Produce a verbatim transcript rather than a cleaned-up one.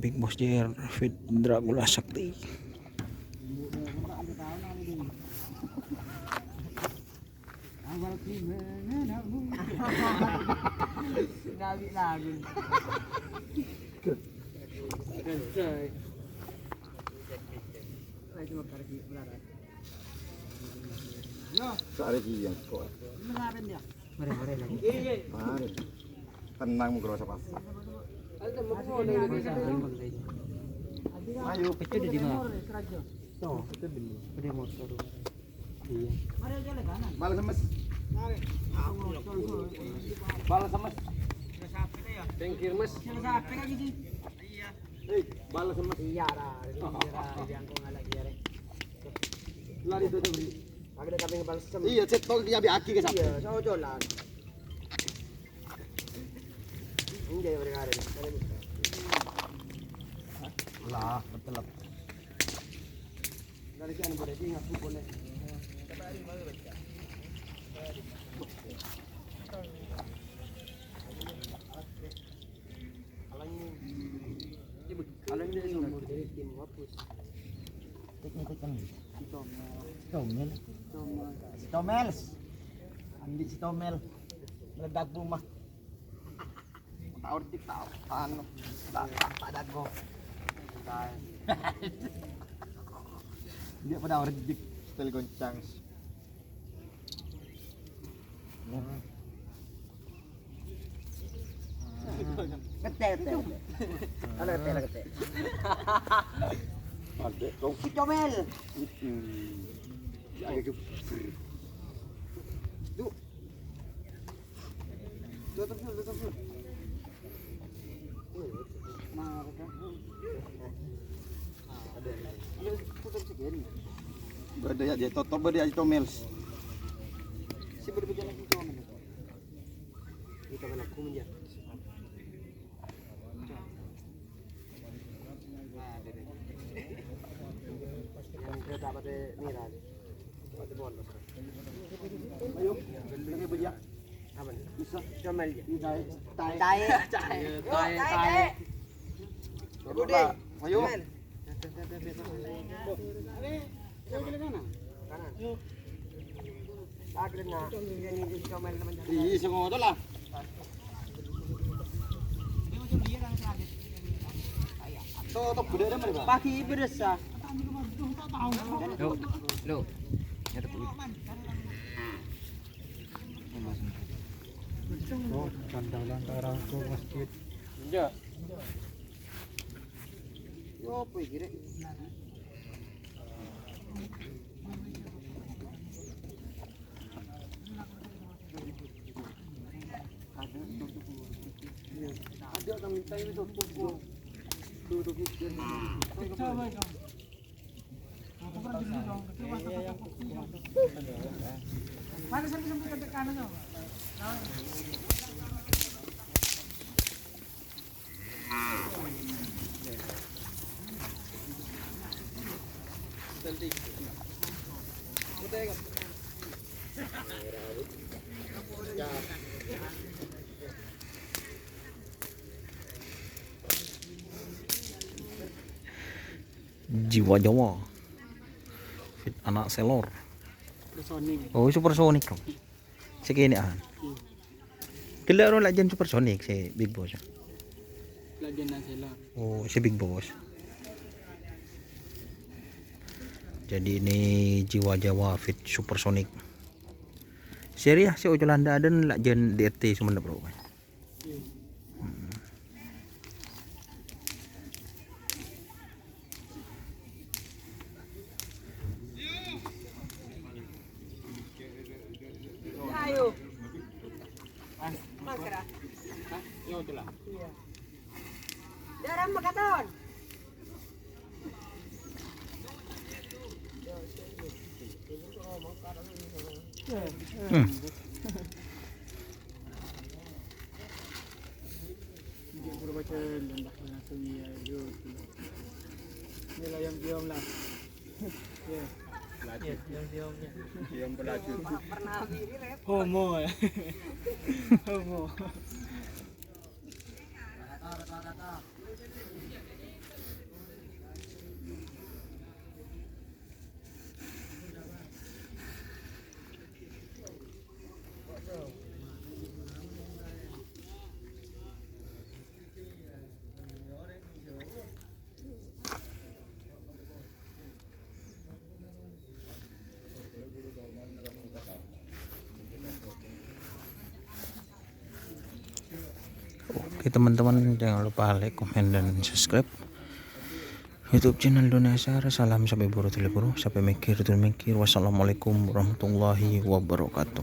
Big Boss J R Fit Dracula Sakti. Awal gimana, Nak? Gawi lagu. Ayo, cuma pergi, benar. Yo. Sare iki yang kok. Ini ngapain dia? Mari, mari lagi. Iya, iya. Mari. Tenang, mung kerasa pas. Ayo, tembok. Ayo. Itu di mana? Tuh, itu di mana? Ada motor. Iya. Bal semes. Bal semes. Thank you, Mas. Hei, bal semes. Iya, ra. Iya, ra. Iya, ra. Lari tuh, tuh, beri. Ada kambing bal semes. Iya, cek tong dia bi aki ke sana. Iya, so jalan. Enggak, ya, mereka ada. Lah, betul. Teknik-teknik. Si Tomel. Si Tomel. Si Tomel. Andi' si Tomel. Meledak rumah. Tao dik, tao. Anu, tak, tak, tak dago. Dia pada dik, setel goncang. Kete, kete, kete. Ada kete, ada kete. Ada, dong. Si Comel. Mm-mm. Ya, ada geber. Tuh. Tutup dulu, tutup dulu. Nah, ada. Ada, tutup segini. Bâdâ ya, dia tutup bâdâ ya, Comel. Si bâdâ bâjâna si Comel. Itu kan aku menjadi. Yang kereta pada Mira nih. Pada Pondok. Ayo, beli beli ya. Apa nih? Bisa. Comel ya. Ini tae. Tae. Tae. Tae. Tae. Tae. Budi. Ayo. Comel. Iya, sing ngono lah. Tutup gede ada mereka. Pagi ibadah sah. Lo, lo. Ya, tepuk. Oh, candalan orang ke masjid. Enggak. Yo, apa iki, Rek? Ada kami tayo itu, tuh, tuh. Tuh, tuh, tuh. Mana sampai, sampai ke kanan, no? Jiwa Jawa. Fit anak selor. Supersonic. Oh, supersonic, dong. Sakènè'an. Hmm. Ghellâ' ro la jân supersonic sè Big Boss. La jân Nansela. Oh, sè Big Boss. Jadi ini Jiwa Jawa feat Supersonic. Sè rèya sè ocolan dâ' adân la jân D R T Sumenep, bro. Hmm. Ayo. Mangkara. Iya. Daram makaton. Hmm. Ini lah yang diam lah. Ya. Iya, yang diamnya. Yang berlanjut. Homo ya. Homo. Oke teman-teman, jangan lupa like, komen, dan subscribe YouTube channel Donasar. Salam sampè buru duli buru, sampè mèkkèr duli mèkkèr. Wassalamualaikum warahmatullahi wabarakatuh.